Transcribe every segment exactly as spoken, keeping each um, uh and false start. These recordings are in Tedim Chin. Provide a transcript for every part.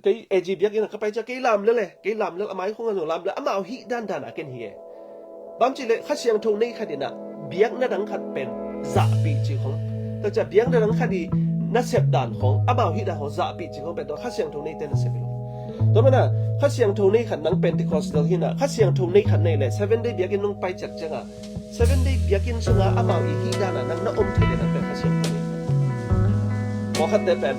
Kei A G biakinn ah ka pai ciang kei lam lel e, kei lam lel, a mai khong ah zong lam lel, amau hih dandan a ken hi e. Bang ci leh Kha Siangtho nei khat in ah biakna dang khat pen zahpih ci khong, tua ciang biakna dang khat i nasep dan khong, amau hih dan khong zahpih ci khong pen tua Kha Siangtho neite nasep hi lo. Tua mana Kha Siangtho nei khat nang Pentecostal hi na, Kha Siangtho nei khat nei leh Seven Day biakinn nong pai ciat ciangah Seven Day biakinn sungah amau i hih danah nang na om thei le nang pen Kha Siangtho nei. Pawlkhatte pen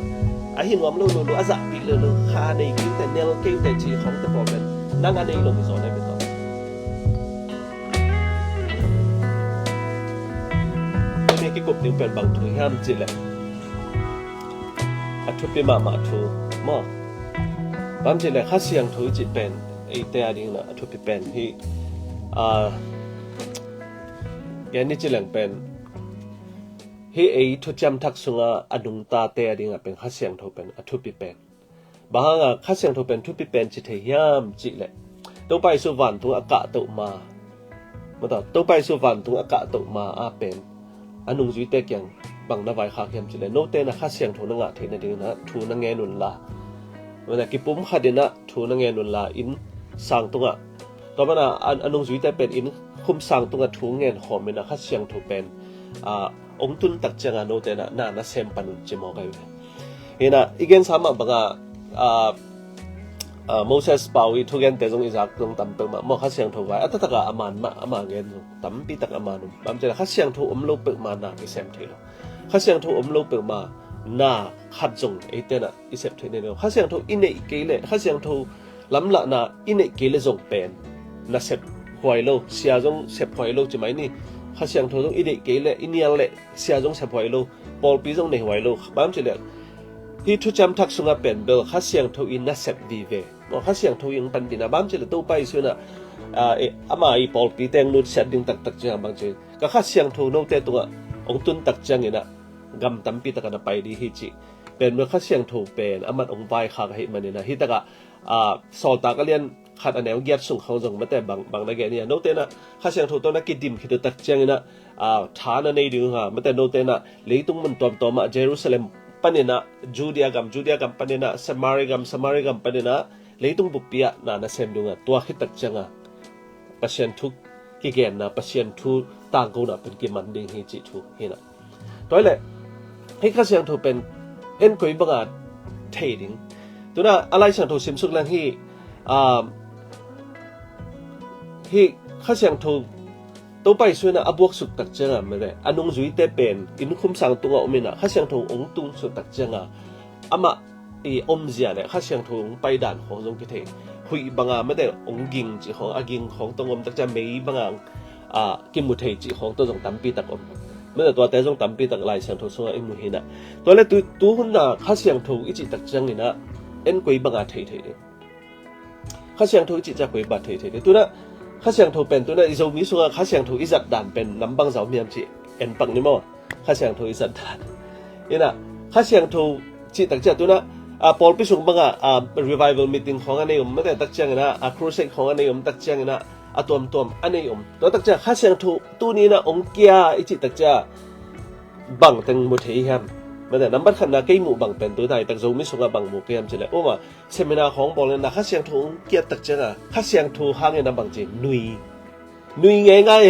a hi nuam lo lo lo, a zahpih lo lo, kha nei kei uh teh, nel kei uh teh ci khawngte pawl pen nang a nei lo hi zaw le mi tawh. Tuni kikup ding pen bang thu hiam cih leh a thupi mahmah thu maw? Bang cih leh Kha Siangtho i cih pen eite a dingin a thupi pen hi. A, gen ni ci leng pen hi ei thuciam thak sungah a nungtate a dingah pen Kha Siangtho pen a thupi pen. Bang hangah Kha Siangtho pen thupi pen ci thei hiam cih leh Topa Jesu vantung a kahtoh ma, mata, Topa Jesu vantung a kahtoh ma a pen a nungzuite kiang bang na vaikhak hiam cih leh, note na Kha Siangtho na ngah theih nadingin ah thu na ngen unla, mata, kipum khat in ah thu na ngen unla, inn sang tungah, tua mana a, a nungzuite pen inn khum sang tungah thu ngen khawm in ah Kha Siangtho pen a, ong tun tak ciangah note na, na, na sem pan un ci mawk ahi ve. Hi na, i gensa mah bangah, a, a, Moses pau i thugente zong i zak zong tam peuhmah maw, Kha Siangtho vai a taktak a man mah, ama gen zong tampi tak a man um. Bang cih leh Kha Siangtho om lo peuhmah na i sem thei lo. Kha Siangtho om lo peuhmah na khat zong eite na i sep theih nei lo. Kha Siangtho i neih kei leh, Kha Siangtho lamlahna i neih kei leh zong pen na sep huai lo, sia zong sep huai lo ci mai ni. Kha Siangtho zong i neih kei leh, i nial leh sia zong sep huai lo, pawlpi zong nei huai lo. Bang cih leh hi thuciam thak sungah pen bel Kha Siangtho i na sep vive maw, Kha Siangtho i ong pan ding a, bang cih leh Topa Jesu in ah, a, e, ama i pawlpi teng nutsiat ding taktak ciang bang ci, ka Kha Siangtho note tungah ong tun tak ciangin ah gam tampi takah na pai ding hi cih pen bel Kha Siangtho pen a mat ong vaikhak ahih manin ah, hi takah, a, Sawltak a lian khat a neu giat sung khawng zong mate bang, bang na gen hi a, note na Kha Siangtho tawh na kidim khit uh tak ciangin ah, a, tha na nei ding uh a, mate, note na leitung mun tuamtuam ah, Jerusalem panin ah Judea gam, Judea gam panin ah Samari gam, Samari gam panin ah leitung buppi ah na na sem ding uh a, tua khit tak ciangah Pasian thu kigenna, Pasian thu tangkona pen kiman ding hi cih thu hi na. Tua hi leh hi Kha Siangtho pen en koi banga thei ding. Tuna a Lai Siangtho simsuk leng hi, um, hi Kha Siangtho Topa Jesu in ah a buaksuk tak ciangah mate, a nungzuite pen inn khum sang tungah om in ah Kha Siangtho ong tungsuk tak ciangah amah i omzia le Kha Siangtho ong pai dan khawng zong kithei. Huih banga mate ong ging cih khawng, a ging khawng tawh om tak ciang mei banga, a, kimu thei cih khawng tawh zong tampi tak om. Mate, tuate zong tampi tak Lai Siangtho sungah i mu hi na. Tua le tu, tu hun na Kha Siangtho i cih tak ciangin ah en koi banga thei thei ding. Kha Siangtho i cih ciang koi banga thei thei ding. Tuna Kha Siangtho pen, tuna i Zomi sungah Kha Siangtho i zat dan pen nam bang za om hiam cih en pak ni maw. Kha Siangtho i zat dan. Hi na, Kha Siangtho cih tak ciang tuna, a, pawlpi sung bangah, a, revival meeting khawng a nei om, mate, tak ciangin ah, a, crusade khawng a nei om, tak ciangin ah, a tuamtuam a nei om. Tua tak ciang Kha Siangtho tuni in ah ong kia i cih tak ciang bang teng mu thei hiam? Mate, nambat khatna kei muh bang pen tu dai tak Zomi sungah bang mu kei hiam cih leh, uma, seminar khawng bawl in ah Kha Siangtho ong kiat tak ciangah Kha Siangtho hangin ah bang ci, nui. Nui ngeingai.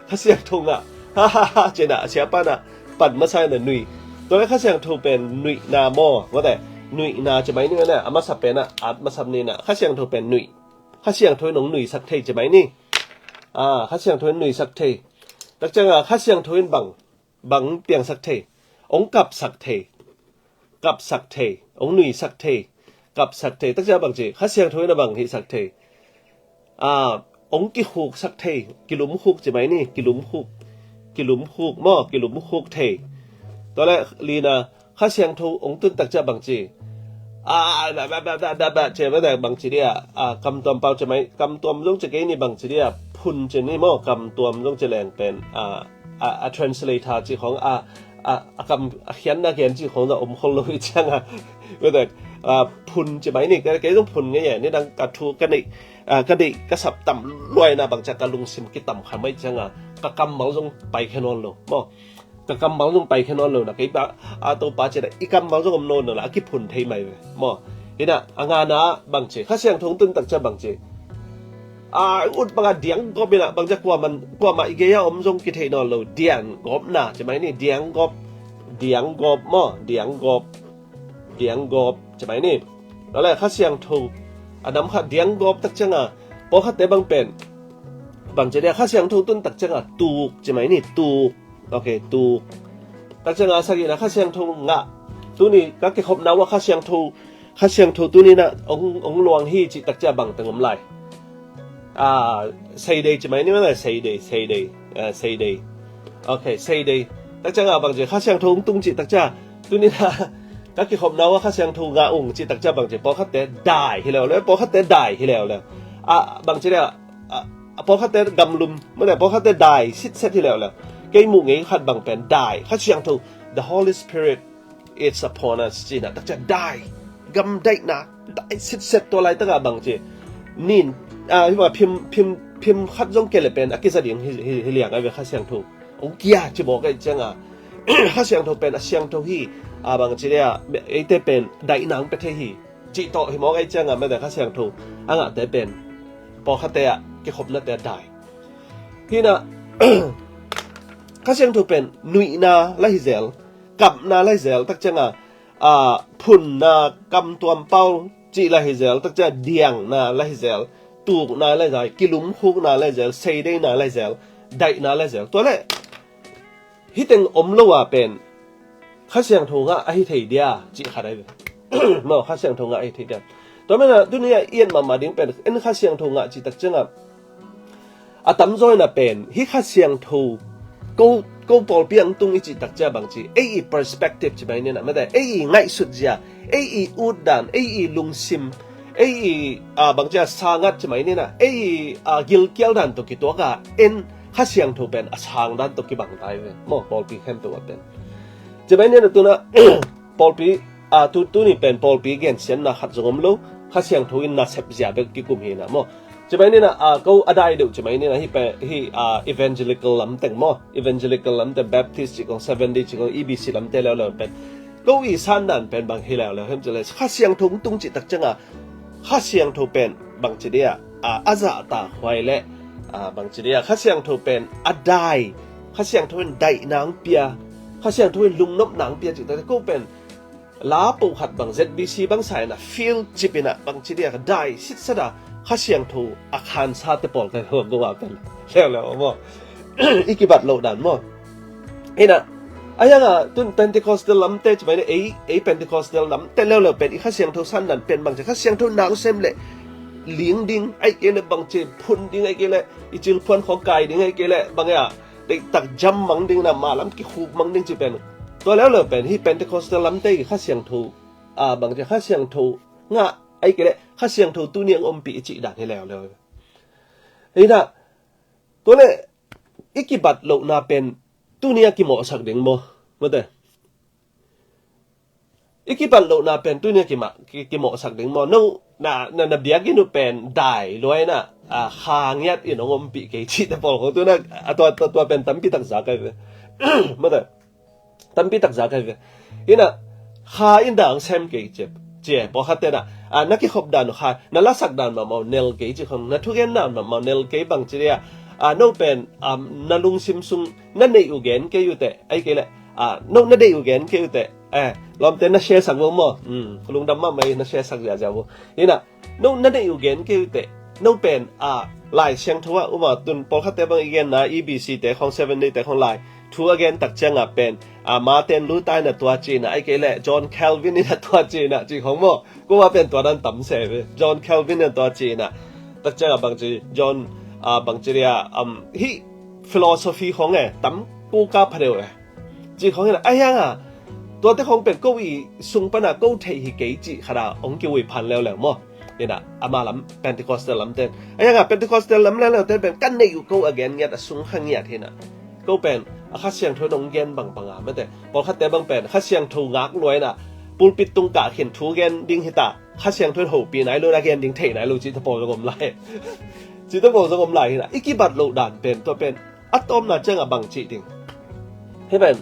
Kha Siangtho ngah. Ha, ha, ha, ci in ah siapa in ah pan masa in ah nui. Tua le Kha Siangtho pen nuihna maw, mate, nuihna ci mai ni, mate, a masa pen ah at masa ni in ah Kha Siangtho pen nui. Kha Siangtho in ong nuisak thei ci mai ni. A, Kha Siangtho in nuisak thei. Tak ciangah Kha Siangtho in bang, bang piangsak thei? Ong kapsak thei. Kapsak thei, ong nuisak thei, kapsak thei. Tak ciang bang ci, Kha Siangtho in ah bang hihsak thei? A, ong kikhuksak thei, kilumkhuk ci mai ni, kilumkhuk, kilumkhuk maw, kilumkhuk thei. Tua le lina, Kha Siangtho ong tun tak ciang bang ci, a, ba, ba, ci, mate, bang ci dia, a, kamtuam pau ci mai, kamtuam zong ci kei ni, bang ci dia, phun ci ni maw, kamtuam zong ci leng pen, a, a, a translator ci khawng, a, a, a kam, a khiatna gen ci khawng zong om khol lo hi ciangah. Mate, a, phun ci mai ni, kei, kei zong phun ngei e, nidang ka thu ka neih, a, ka neih ka sap tam luaina bang ciang ka lungsim kitam kha mai ciangah, ka kammal zong pai khia nawn lo maw. Ka kammal zong pai khia nawn lo na, kei bang, a, Topa ci na, i kammal zong om nawn lo na, a kiphun thei mai ve maw. Hi na, a ngana bang ci, Kha Siangtho hong tun tak ciang bang ci. A ut bang a diang gawp hi na, bang ci kuamah, kuamah i gei a om zong kithei nawn lo, diang gawpna ci mai ni, diang gawp, diang gawp maw, diang gawp, diang gawp ci mai ni. Lawle Kha Siangtho a nam khat diang gawp tak ciang a, pawlkhatte bang pen bang ci dia, Kha Siangtho tun tak ciang a tuk ci mai ni, tuk. Ok, tuk. Tak ciang a sagihna Kha Siangtho ngah. Tuni ka kikhopna uh a Kha Siangtho, Kha Siangtho tuni na ong, ong luang hi cih tak ciang bang teng om lai. Ah, seidei ci mai ni mana, seidei, seidei, ah, seidei. Ok, seidei. Tak ciang a bang ci Kha Siangtho ong tung cih tak ciang tuni na ka kikhopna uh a Kha Siangtho ngah ung cih tak ciang bang ci, pawlkhatte dai hi leuleu, pawlkhatte dai hi leuleu. Ah, bang ci dia, ah, a pawlkhatte gamlum, mate pawlkhatte dai sitset hi leuleu. Kei muh ngei khat bang pen dai, Kha Siangtho, the Holy Spirit is upon us cihna tak ciang dai, gam daihna, dai sitset tua laitak a bang ci. Nin, ah, hi bang phim, phim, phim khat zong kei le pen a kiza ding hi, hi, hi liang ai ve Kha Siangtho. Ong kia ci mawk ai ciang a, Kha Siangtho pen a siangtho hi, a bang ci dia, eite pen daihna ong pia thei hi. Cih tawh hi mawk ai ciang a, mate Kha Siangtho a ngahte pen pawlkhatte ah kikhopnate a dai. Hi na, Kha Siangtho pen nuihna la hi zel, kapna la hi zel tak ciang a, ah, phunna, kamtuam pau cih la hi zel tak ciang a, diangna la hi zel, tukna la hi zel, kilumkhukna la hi zel, seideina la hi zel, daihna la hi zel. Tua le hih teng om lo a pen Kha Siangtho ngah ahi thei dia cih khat ahi ve. Maw, Kha Siangtho ngah ahi thei dia. Tua manin a tuni a i et mahmah ding pen en Kha Siangtho ngah cih tak ciang a, a tamzaw in a pen hih Kha Siangtho ko, ko pawlpi ah tung i cih tak ciang bang ci, ei i perspective ci mai ni na, mate ei i ngaihsut zia, ei i ut dan, ei i lungsim, ei i, ah, bang ci a sangat ci mai ni na, ei i, ah, gilkial dan tawh kituak a en Kha Siangtho pen a sang dan tawh kibang ta hi ve. Maw, pawlpi khempeuh ah pen. Ci mai ni na tuna, pawlpi, ah, tu, tuni pen pawlpi gensiatna khat zong om lo, Kha Siangtho in nasep zia bek kikum hi na maw. Ci mai ni na, ah, ko a dai deuh ci mai ni na, hih pen, hih, ah, evangelical lam teng maw. Evangelical lam teng, Baptist ci kong, Seventh Day ci kong, E B C lamte leuleu pen. Ko i san dan pen bang hi leuleu hiam ci le, Kha Siangtho tung cih tak ciang a, Kha Siangtho pen bang ci dia, a, a zahtakhuai le, a, bang ci dia, Kha Siangtho pen a dai, Kha Siangtho in daihna ong pia, Kha Siangtho in lungnopna ong pia cih tak ciang ko pen la po khat bang Z B C bang sa in a feel cip in a bang ci dia, ka dai sitset a Kha Siangtho a khansate pawl ka hi go a pen leuleu maw. I kibat loh dan maw. Hi na, a hiang a tun Pentecostal lamte ci mai ni, ei, ei Pentecostal lamte leuleu pen i Kha Siangtho san dan pen bang ci, Kha Siangtho na ong sem le ling ding, ai kei le bang ci phun ding, ai kei le i cilphuan khawng kai ding, ai kei le bang a deihtak jam mang ding na, malam kikhuk mang ding ci pen. Tua leuleu pen hih Pentecostal lamte i Kha Siangtho, a, bang ci Kha Siangtho ngah, ai kei le Kha Siangtho tuni ong ompih i cih dan hi leuleu. Hi na, tua le i kibat lohna pen tuni a kimawhsak ding maw, mate. I kibat lohna pen tuni a kima, ki, kimawhsak ding maw. No, na, na, na biakinn uh pen dai luai na, a, kha ngiat in ong ompih kei cihte pawl khawng tuna, a, tua, tua, tua pen tampi tak za kai ve. Mate. Tampi tak za kai ve. Hi na, kha in dang sem kei ci, ci e, pawlkhatte na, a, na kikhop dan uh kha, na lasak dan mahmah uh nel kei ci khong, na thugen dan mahmah uh nel kei bang ci dia, a, no pen, a, na lungsim sung na neih uh gen kei uh teh, ai kei le, a, no na deih uh gen kei uh teh, eh, lawmte na share sak vo maw, um, lungdam mahmah i na share sak ziahziah vo. Hi na, no na neih uh gen kei uh teh, no pen, a, Lai Siangtho ah, um a tun pawlkhatte bang i genna, E B C te khawng, Seventh Day te khawng lai thu a gen tak ciang a pen, a, Martin Luther in a tua ci na, ai kei le John Calvin in a tua ci na, ci khong maw. Ko a pen tua dan tam se ve. John Calvin in a tua ci na. Tak ciang a bang ci, John, a, bang ci dia, um, hih philosophy khong e, tam ko ka pha deuh e. Ci khong hi na, a hiang a, tuate khong pen ko i sung pan a ko thei hi kei cih khat a ong kiui phan leuleu maw. Hi na, ama lam, Pentecostal lamte. A hiang a, Pentecostal lam leuleu te pen ka neih uh ko a gen ngiat, a sung kha ngiat hi na. Ko pen a Kha Siangtho in ong gen bangbang a, mate. Pawlkhatte bang pen Kha Siangtho ngak luai na, pulpit tung kah khin thu gen ding hi ta, Kha Siangtho in hopih nai lo na gen ding thei nai lo cihte pawl zong om lai. Cihte pawl zong om lai hi na. I kibat loh dan pen, tua pen a tawpna ciang a bang cih ding. Hi pen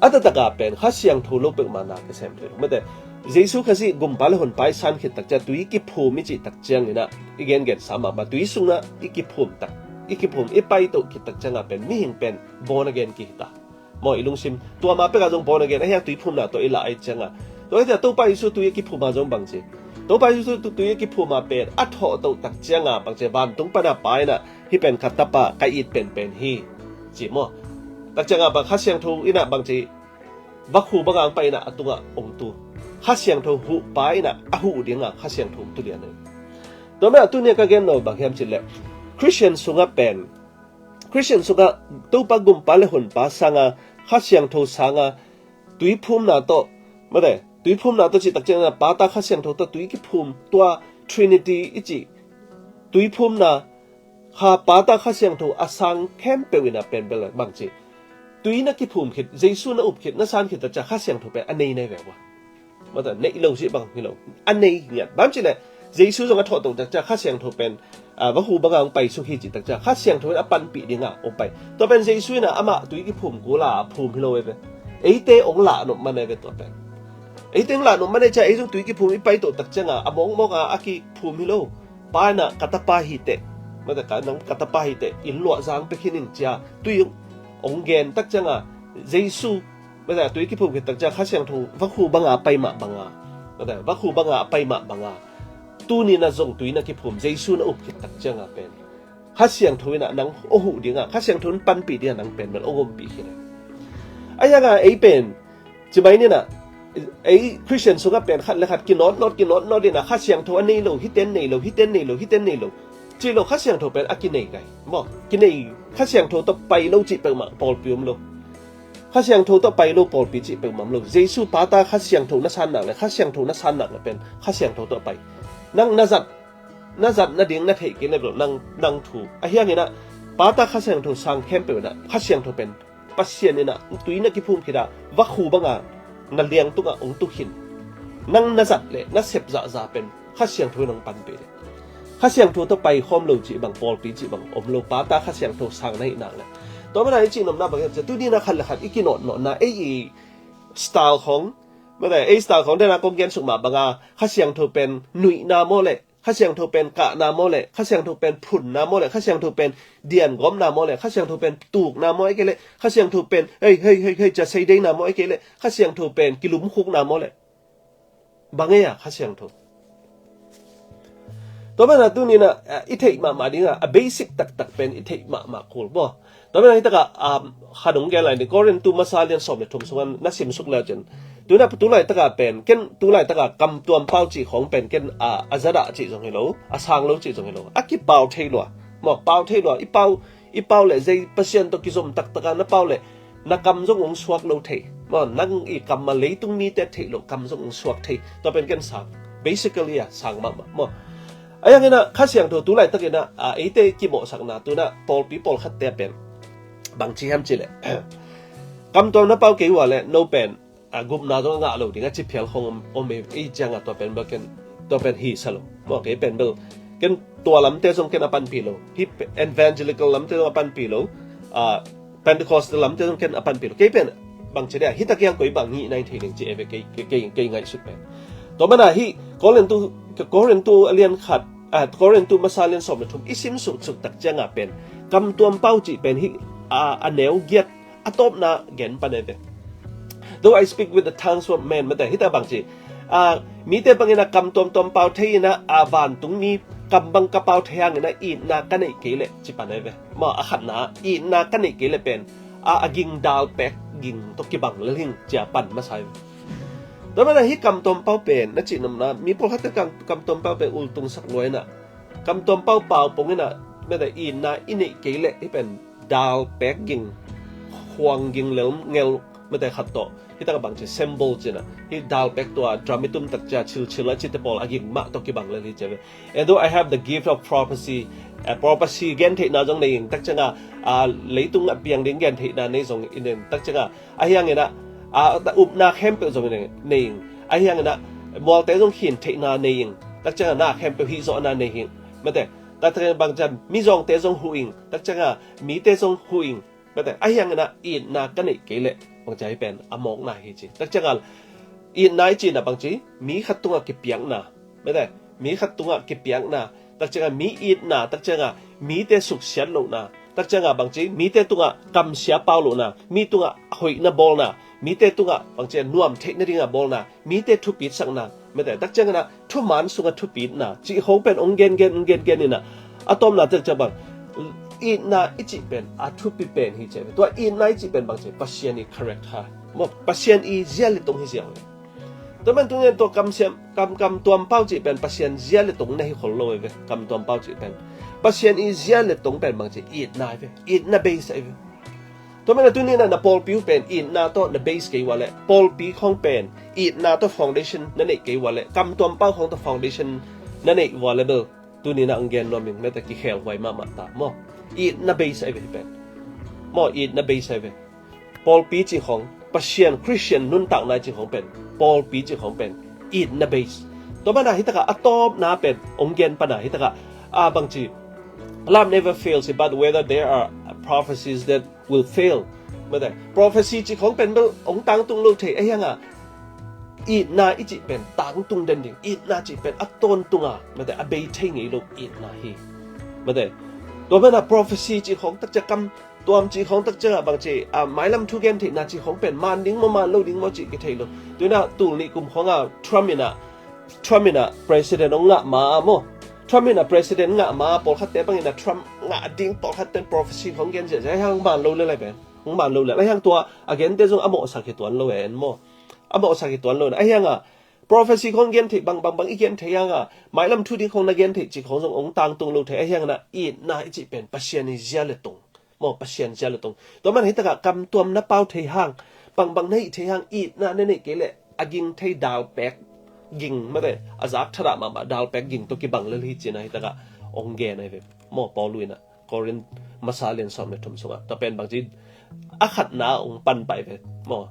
a taktak a pen Kha Siangtho lo peuhmah na kisem thei lo, mate. Jesu Khazih gumpa le honpa i san khit takciang tui kiphum i cih takciang inah i gengensa mahmah, tui sungah i kiphum tak, i kiphum i paitoh khit takciangah pen mihing pen born again kihita. Maw, i lungsim tua ma pekah zong born again ahiang tui phumna tawh i lah ai cianga. Tua hitia Topa Jesu tui a kiphuma zong bangci, Topa Jesu tu- tui a kiphuma pen a thawhtoh takcianga bangci, vantung pana pa inah hih pen ka tapa ka it penpen hi, ci maw. Takcianga bang Kha Siangtho inah bangci, vakhu banga ang pa inah a tungah ong tu, Kha Siangtho huh pa inah a huh dinga Kha Siangtho tu lian ahi. Tua mah tunia ka gen lo bang hiam cileh, Christian sungah pen Christian sungah Topa gumpa le honpa sanga, Kha Siangtho sanga tui phumna tawh, mate, tui phumna tawh cih takciang inah Pa, Ta, Kha Siangtho tawh tui kiphum, tua Trinity i cih tui phumna, Kha, Pa, Ta, Kha Siangtho a sang khempeuh inah pen bel bangci, tui na kiphum khit, Jesu na up khit, na san khit takciang Kha Siangtho pen a nei nei ve ua. Mate, neih lo cih bang hi lo, a nei ngiat. Bang cileh, Jesu zong a thawhtoh takciang Kha Siangtho pen, a, vakhu banga hong pai suk hi cih takciang Kha Siangtho in a panpih dinga hong pai. Tua pen Jesu inah amah tui kiphum kula a phum hi lo e ve. Eite hong lahnop man e ve tua pen. Eite hong lahnop man e cia, ei zong tui kiphum i paitoh takcianga a mawkmawka a kiphum hi lo. Pa inah ka tapa hiteh, mate, ka, nang ka tapa hiteh, inn luah zang pekhin in cia tui hong gen takcianga Jesu, mate, tui kiphum khit takciang Kha Siangtho vakhu banga pai mah banga, mate, vakhu banga a pai mah banga, tuni na zong tui na kiphum, Jesu na up khit takcianga pen Kha Siangtho inah nang hong huh dinga, Kha Siangtho in panpih dinga nang pen bel hong ompih khit e. Ahianga ei pen Ci mai ninah, ei Christian sungah pen khat le khat kinawtnawt, kinawtnawt inah Kha Siangtho a nei lo, hiten nei lo, hiten nei lo, hiten nei lo. Ci lo, Kha Siangtho pen a kinei kai. Maw, kinei, Kha Siangtho tawh pai lo cih peuhmah pawlpi om lo. Kha Siangtho tawh pai lo pawlpi cih peuhmah om lo. Jesu Pa, Ta, Kha Siangtho na san nak le, Kha Siangtho na san nak le pen Kha Siangtho tawh pai. Nang na zat, na zat nading na theih kei le lo, nang, nang thu. Ahiang inah, Pa, Ta, Kha Siangtho sang khempeuh inah, Kha Siangtho pen Pasian inah tui na kiphum khit a, vakhu banga na liang tungah hong tu khin. Nang na zat le na sep zahzah pen Kha Siangtho in hong panpih le, Kha Siangtho tawh paikhawm lo cih bang, pawlpi cih bang om lo, Pa, Ta, Kha Siangtho sang na hih nak le. Tua mana i cihnopna bang hiam cia, tuni na khat le khat i kinawtnawtna, ei i style khong, mate, ei style khong dena kong gen suk mah banga, Kha Siangtho pen nuihna maw le, Kha Siangtho pen kahna maw le, Kha Siangtho pen phunna maw le, Kha Siangtho pen diangawmna maw le, Kha Siangtho pen tukna maw, ei kei le, Kha Siangtho pen hei hei hei hei cia seideina maw, ei kei le, Kha Siangtho pen kilumkhukna maw le. Bang ei a Kha Siangtho. Tua mana tuni na, eh, i theih mahmah dinga, a basic taktak pen i theih mahmah kul maw. Tua mana hi takah, um, kha dong gen lai ni, Korintu masa lian sawm le thum sunga na simsuk le cin. Tuna tu laitakah pen, ken tu laitakah kamtuam pau cih khawng pen ken a, a zadah cih zong hi lo, a sang lo cih zong hi lo. A kipau thei lua. Maw, pau thei lua. I pau, i pau le zei Pasian tawh kizom taktaka na pau le na kam zong hong suak lo thei. Maw, nang i kam a leitung mite theih lo kam zong hong suak thei. Tua pen ken sang. Basically a sang mahmah. Maw. Ahiang inah Kha Siangtho tu laitak inah, a, eite kimawhsakna tuna pawlpi pawlkhatte pen bang ci hiam cileh, kamtuam na pau kei ua le no pen, a, gupna zong a ngah lo ding a ci phial khong om, om ei, ei cianga tua pen bel ken, tua pen hi sa lo. Maw, kei pen bel ken tua lamte zong ken a panpih lo. Hi pe-, evangelical lamte zong a panpih lo. A, Pentecostal lamte zong ken a panpih lo. Kei pen bang ci dia, hi takiang koi bang ngih nai thei ding ci e ve kei, kei, kei, kei ngaihsut pen. Tua mana hi Korintu, Korintu a lian khat, a, Korintu masa lian sawm le thum i simsuk suk takcianga pen kamtuam pau cih pen hi, a, a neu giat a tawpna gen pan e ve. Though I speak with the tongues of men, mate, hita bang ci, a, mite bangin a kam tuamtuam pau thei inah, a, vantung mi kam bang ka pau thei hangin a itna ka neih kei leh ci pan e ve. Maw, a khatna itna ka neih kei leh pen, a, a ging dal pek ging tawh kibang lel hing cia pan masa e ve. Tua mana hi kam tuam pau pen na cihnopna, mi pawlkhat ka kam, kam tuam pau pen ultung sak lua inah, kam tuam pau pau pong inah, mate, itna i neih kei leh hi pen dal pek ging, khuang ging lel ngel, mate, khat tawh. Hi takah bang ci, cymbal ci inah, hi dal pek tua drum i tum takcia chilchil a cite pawl a ging mah tawh kibang lel hi ci ve. And though I have the gift of prophecy, a, prophecy gentheihna zong nei ing, takcianga, a, leitung a piang ding gentheihna nei zong i nei ing, takcianga, ahiang inah, a, upna khempeuh zong nei, nei ing. Ahiang inah mualte zong khin theihna nei ing. Takcianga na khempeuh hih zawhna nei ing. Mate, takcianga bang ciang mizawngte zong huh ing. Takcianga mite zong huh ing. Mate, ahiang inah itna ka neih kei leh bang ci hi pen a mawkna hi ci. Takcianga Itna i cihna bangci, mi khat tungah kipiakna, mete, mi khat tungah kipiakna, takcianga mi itna, takcianga mite suksiat lohna, takcianga bangci mite tungah kamsia pau lohna, mi tungah hoihna bawlna, mite tungah bangci nuam theih nadinga bawlna, mite thupitsakna, mete, takciangana thuman sunga thupitna cih khong pen ong gengen ong gengen ina, a tawpna takciang bang, itna i cih pen a thupi pen hi ci ve. Tua itna i cih pen bangci Pasian i character, maw, Pasian i zia le tung hi ziau ve. Tua man tungin tua kamsiam, kam, kam tuam pau cih pen Pasian zia le tung na hi khol lo ve. Kam tuam pau cih pen Pasian i zia le tung pen bangci itna ve, itna base ve. Tua man a tuni na, na pawlpi uh pen itna tawh na base kei ua le, pawlpi khong pen itna tawh foundation na neih kei ua le, kam tuam pau khong tawh foundation na neih ua le bel, tuni na ang gen nuam ing, mete, kikhel huai mahmah ta, maw. Itna base ai ve hi pen, maw, itna base ai ve. Pawlpi cih khong, Pasian Christian nuntakna cih khong pen, pawlpi cih khong pen itna base. Tua man a hi taka a tawpna pen ong gen pana hi taka, a bangci, love never fails, but whether there are prophecies that will fail. Mete, prophecy cih khong pen bel ong tangtung lo thei, ahi hanga itna i cih pen tangtung den ding, itna cih pen a tawntunga, mete, a bei thei ngei lo itna hi. Mete, tua man a prophecy cih khong takciang, kam tuam cih khong takcianga bangci, a, mailam thu gen theihna cih khong pen man ding maw, man lo ding maw cih kithei lo. Tuina tul nih kum khonga Trump ina, Trump ina president ong ngah ma a, maw, Trump ina president ngah ma a, pawlkhatte bangina Trump ngah ding, pawlkhatten prophecy khong gen ziahziah, ahi hang man lo le lai pen, hong man lo le lai hang, tua a gente zong a mawhsak hi tuan lo e, en, maw. A mawhsak hi tuan lo na, ahi hanga prophecy khong gen theih bang, bang, bang i gen thei hanga, mailam thu ding khong na gen theih cih khong zong ong tangtung lo thei, ahi hangna itna i cih pen Pasian i zia le tung, maw, Pasian zia le tung. Tua man hi taka kam tuam na pau thei hang, bang, bang na hih thei hang, itna na neih kei le a ging thei dalpek ging, mete, a zak thadah mahmah dalpek ging tawh kibang lel hi cina hi taka ong gen ai ve, maw, Paul ina Korin masa lian sawm le thum sunga. Tua pen bangci a khatna ong pan pai ve, maw.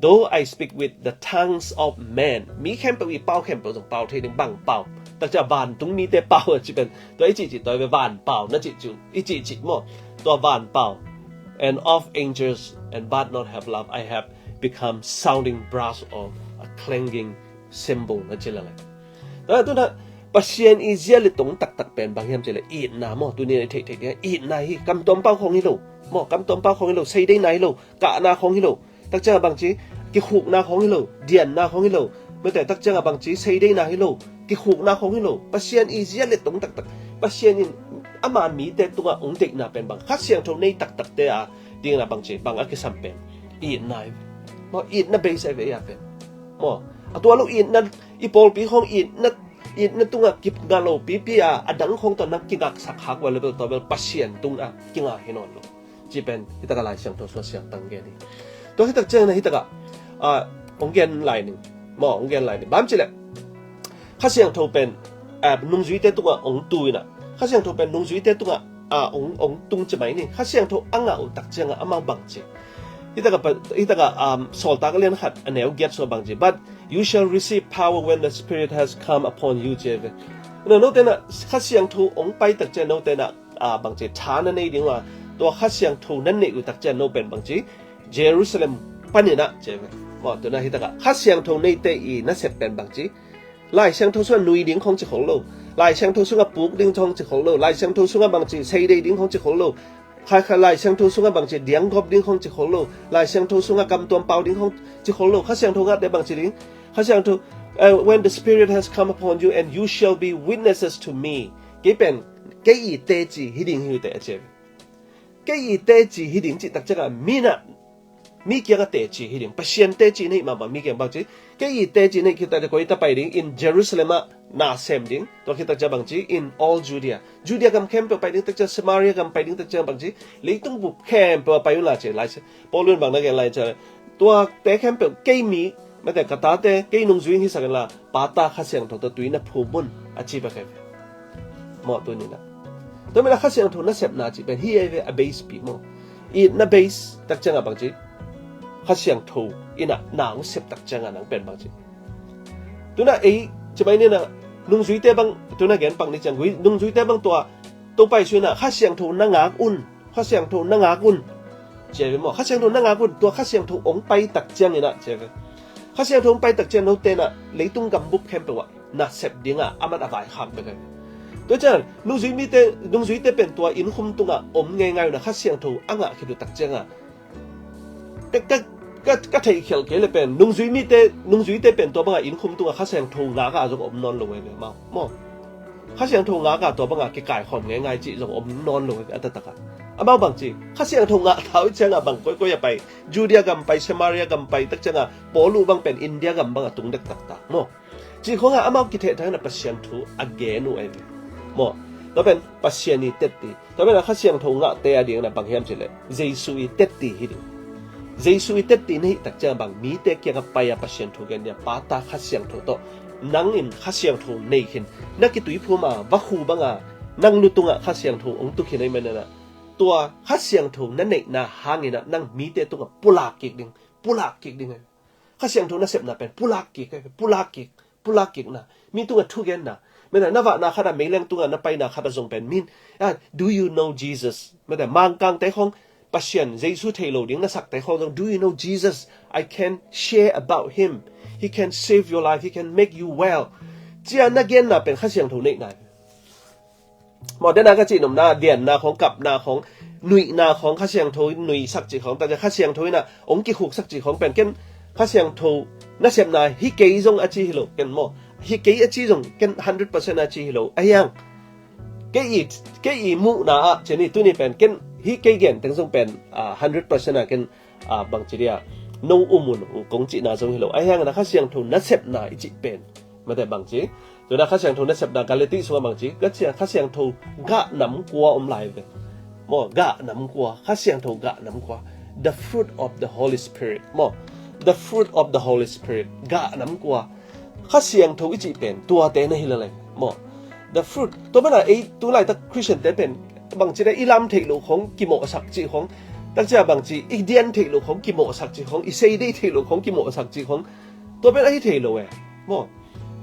Though I speak with the tongues of men, mi khempeuh i pau khempeuh zong pau thei ding, bang pau, takcia vantung mite pau a ci pen, tua i cihcih tua i ve, van pau na cihcih, i cihcih, maw. Tua van pau, and of angels, and but not have love, I have become sounding brass or a clanging cymbal, na ci lel lai. Tua tuna Pasian i zia le tung taktak pen bang hiam cih le itna, maw. Tuni i theihtheih ding itna hi. Kam tuam pau khong hi lo, maw, kam tuam pau khong hi lo, seideina hi lo, kahna khong hi lo, takcianga bangci kikhukna khong hi lo, dianna khong hi lo, mete, takcianga bangci seideina hi lo, kikhukna khong hi lo. Pasian i zia le tung taktak, Pasian in ama mite tunga ong deihna pen bang, Kha Siangtho nei taktakte a dingna bangci bang a kisam pen itna hi. Maw, itna base ai ve, ia pen, maw. A tua lo itna, i pawlpi khong itna, itna tunga kingah lo pipi a, a dang khong tawh na kingaksak khak ua le bel, tua bel Pasian tunga kingah hi nawn lo. Ci pen hi taka Lai Siangtho sua siangtang gen hi. Tua hi takciangna hi taka, a, ong gen lai ning, maw, ong gen lai ning. Bang ci le, Kha Siangtho pen, a, nungzuite tunga ong tu ina, Kha Siangtho pen nungzuite tunga, a, ong, ong tung ci mai ni. Kha Siangtho a ngah uh takcianga amau bang ci. Hi taka pa, hi taka, um, Sawltak a lian khat a neu giat sua bang ci. But you shall receive power when the Spirit has come upon you, ci ve. Na, note na Kha Siangtho ong pai takcia note na, a, bangci tha na nei ding ua, tua Kha Siangtho na neih uh takcia no pen bangci Jerusalem panin a, ci ve. Maw, tuna hi taka Kha Siangtho neite i nasep pen bangci, Lai Siangtho sunga nui ding khong ci khol lo, Lai Siangtho sunga puk ding khong ci khol lo, Lai Siangtho sunga bangci seidei ding khong ci khol lo, Kha, Kha Lai Siangtho sunga bangci dianggawp ding khong ci khol lo, Lai Siangtho sunga kam tuam pau ding khong ci khol lo. Kha Siangtho ngahte bangci ding, Kha Siangtho, uh, when the Spirit has come upon you, and you shall be witnesses to me. Kei pen, kei i teci hi ding hi uh teh, a ci ve. Kei i teci hi ding cih takcianga mi na, mi kianga teci hi ding, Pasian teci na hih mahmah mi kiang bangci, kei i teci na hih khit takcia koi ta pai ding, in Jerusalem ah na sem ding, tua khit takcia bangci in all Judea, Judea gam khempeuh pai ding takcia, Samaria gam pai ding takcia bangci, leitung bup khempeuh a pai un la ci, Lai Siang, Paul in bang na gen lai ci, tuate khempeuh kei mi, mete, ka tate kei nungzui in hisak inla, Pa, Ta, Kha Siangtho tawh tui na phum un, a ci bek ai ve. Maw, tuni na, tua mena Kha Siangtho nasepna cih pen hi ai ve, a base pi, maw. Itna base takcianga bangci, Kha Siangtho ina na ong sep takcianga nang pen bangci. Tuna ei ci mai ni na, nungzuite bang, tuna gen pak ni ciang, nungzuite bang tua, Topa Jesu ina Kha Siangtho na ngak un, Kha Siangtho na ngak un, ci ai ve, maw. Kha Siangtho na ngak un, tua Kha Siangtho ong pai takciang ina, ci ai ve. Kha Siangtho hong pai tak ciang note in ah leitung gambup khempeuh ah nasep dingah aman a vaikhak bek ahi. Tua ciang nungzui mite, nungzuite pen tua innkhum tungah om ngeingai un ah Kha Siangtho a ngah khit uh tak ciangah ka, ka, ka, ka theihkhialh kei le pen nungzui mite, nungzuite pen tua bangah innkhum tungah Kha Siangtho ngak a zong om nawn lo ahi ve maw. Kha Siangtho ngak a tua bangah kikaikhawm ngeingai cih zong om nawn lo ahi ve a taktak ah. Amau bang ci, Kha Siangtho ngah ta uh ciangah bang koikoi a pai, Judea gam pai, Samaria gam pai tak ciangah Paul uh bang pen India gam bangah tung dektak ta maw. Cih khawngah amau kithehthang in ah Pasian thu a gen uh ahi ve maw. Tua pen Pasian i tetti. Tua pen a Kha Siangtho ngahte a dingin ah bang hiam cih leh Jesu i tetti hi ding. Jesu i tetti na hih tak ciangah bang mite kiangah pai a Pasian thu gen ding a, Pa, Ta, Kha Siangtho tawh nang in Kha Siangtho nei khin, na kituiphum a vakhu bangah nang lu tungah Kha Siangtho hong tu khin ahih manin ah tua Kha Siangtho na neihna hangin ah nang mite tungah pulak kik ding, pulak kik ding ahi. Kha Siangtho nasepna pen pulak kik, pulak kik, pulak kikna. Mi tungah thugenna. Mete na vahna khat ah, meileng tungah na paina khat ah zong pen min, ah, "Do you know Jesus?" Mete Mangkangte khawng Pasian, Jesu thei lo ding na sakte khawng zong, "Do you know Jesus? I can share about him. He can save your life. He can make you well." Cia na genna pen Kha Siangtho neihna. Maw, dena ka cih nopna, dianna khawng, kapna khawng, nuihna khawng, Kha Siangtho in nuihsak cih khawng, tua ciang Kha Siangtho in ah hong kikhuksak cih khawng pen ken Kha Siangtho nasepna hi kei zong a ci hi lo ken maw. Hi kei a ci zong ken hundred percent a ci hi lo. Ahi hang kei i, kei i muhna ah ci ni, tuni pen ken hi kei gen teng zong pen, ah, hundred percent a ken, ah, bangci dia no um un uh kong cihna zong hi lo. Ahi hang na Kha Siangtho nasepna i cih pen mete bangci, tuna Kha Siangtho nasepna Galati sungah bangci, Kha Siang, Kha Siangtho gah nam kua om lai ve. Maw, gah nam kua, Kha Siangtho gah nam kua. The fruit of the Holy Spirit. Maw, the fruit of the Holy Spirit. Gah nam kua. Kha Siangtho i cih pen tuate na hi lel e. Maw, the fruit. Tua mana ei tu laitak Christian te pen bangci dia i lam theih loh khawng kimawhsak cih khawng. Takcia bangci i dian theih loh khawng kimawhsak cih khawng. I sei dei theih loh khawng kimawhsak cih khawng. Tua pen ahi thei lo e. Maw,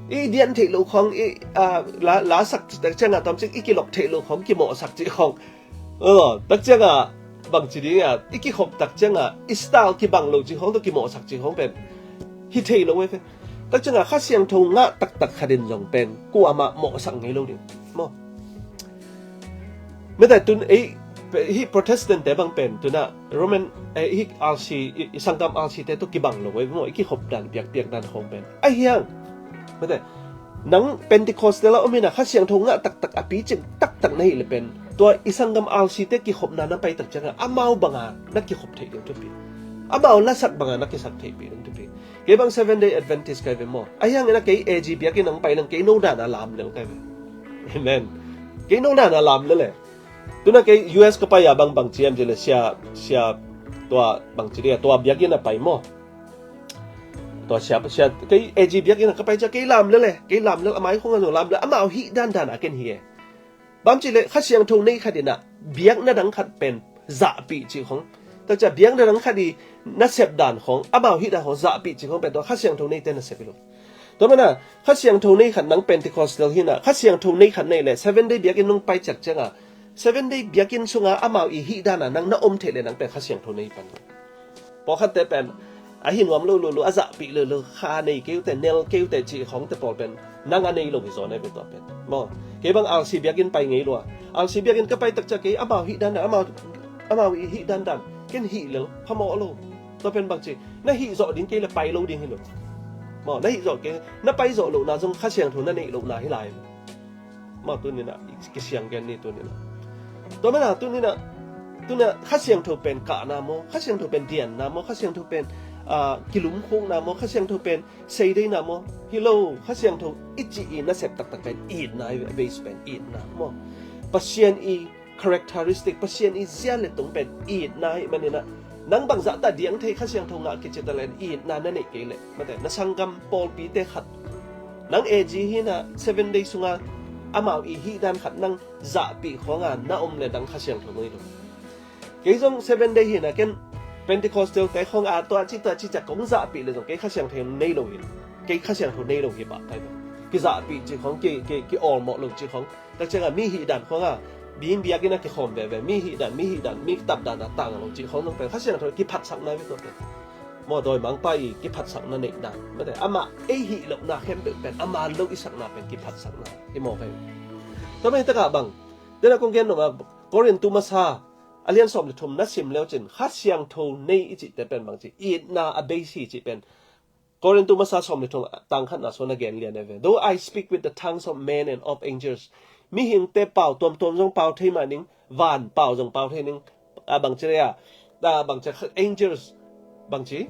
i dian theih loh khawng i, ah, la, lasak tak ciangah tawmcik i kilok theih loh khawng kimawhsak cih khawng. Aw, tak ciangah bangci ding ah i kikhop tak ciangah i style kibang lo cih khawng tawh kimawhsak cih khawng pen hi thei lo e pen. Tak ciangah Kha Siangtho ngah taktak khat in zong pen kuamah mawhsak ngei lo ding. Maw. Mete tun ei, hih Protestant te bang pen tuna Roman, eh, hih R C, i, i sanggam R C te tawh kibang lo ei maw, i kikhop dan, piakpiak dan khawng pen. Ahi hang. Mete, nang Pentecostal a om hi na, Kha Siangtho ngah taktak a picing taktak na hih le pen tua i sanggam R C te kikhopna na pai tak ciangah amau banga na kikhop theih ding thupi. Amau lasak banga na kisak theih pi ding thupi. Kei bang Seven Day Adventist kai ve maw. Ahi hang ina kei A G biakinn hong pai nang kei no dana lam lel kai ve. Amen. Kei no dana lam lel e. Tuna kei U S ka pai a bang bang ciam ci le sia, sia tua bang ci dia tua biakinn a pai maw. Tua sia, sia kei A G biakinn a ka pai cia kei lam lel e. Kei lam lel a mai khong a no lam lel. Amau hih dan dan a ken hi e. Bang ci le Kha Siangtho nei khat ina biakna dang khat pen zahpih cih khong. Takcia biakna dang khat i nasep dan khong, amau hih dan khong zahpih cih khong pen tua Kha Siangtho nei te nasep hi lo. Tua mana Kha Siangtho nei khat nang Pentecostal hi na, Kha Siangtho nei khat nei le Seven Day biakinn nong pai ciak cianga, Seven Day biakinn sunga amau i hih dana nang na om theih le nang pen Kha Siangtho nei pan. Pawlkhatte pen a hi nuam lo lulu, a zahpih lulu, kha nei keute, nel keute cih khawngte pawl pen nang a nei lo hi zaw ne ve tua pen. Maw, kei bang R C biakinn pai ngei lua. R C biakinn ka pai takcia kei amau hih dandan, amau, amau i hih dandan ken hih lel phamawh lo. Tua pen bang ci, na hih zawh ding kei le pai lo ding hi lo. Maw, na hih zawh kei, na pai zawh lohna zong Kha Siangtho na neih lohna hi lai. Maw, tuninah kisiang gen ni tuninah. Tua mana tuninah, tuninah Kha Siangtho pen kahna maw, Kha Siangtho pen dianna maw, Kha Siangtho pen, ah, kilumkhukna maw, Kha Siangtho pen seideina maw, hi lo. Kha Siangtho i cih i nasep taktak pen itna hi, a base pen itna maw. Pasian i characteristic, Pasian i zia le tung pen itna hi maninah, nang bangzah ta diang thei Kha Siangtho ngah kici ta len itna na neih kei leh, mate, na sanggam pawlpite khat, nang A G hi na, Seven Day sunga amau i hih dan khat nang zahpih khawnga na om le dang Kha Siangtho ngei lo. Kei zong Seven Day hi na, ken Pentecostal te khawng a tua ci tua ci ciak kong zahpih le zong kei Kha Siangtho nei lo hi. Kei Kha Siangtho nei lo hi pah kai lo. Kizahpih ci khawng, ki, ki, ki awlmawh lo ci khawng. Takcianga mi hih dan khuanga, bing biakinn a kikhawm veve, mi hih dan, mi hih dan, mi tap dan a tang lo cih khawng zong pen Kha Siangtho kiphatsak nai ve tua pen. Maw, dawimangpa i kiphatsakna neihna, mate, amah ei hih lohna khempeuh pen ama lo i sakna pen kiphatsakna hi maw, kei. Tua mah hi takah bang, tena kong gen noma, Korintu masa a lian sawm le thum na sim leu cin, Kha Siangtho nei i cihte pen bang ci, itna a base hi cih pen Korintu masa sawm le thum tang khatna sung na gen lian e ve. Though I speak with the tongues of men and of angels. Mihingte pau tuamtuam zong pau thei mah ning, van pau zong pau thei ning, a bang ci le a, a bang ci angels, bang ci,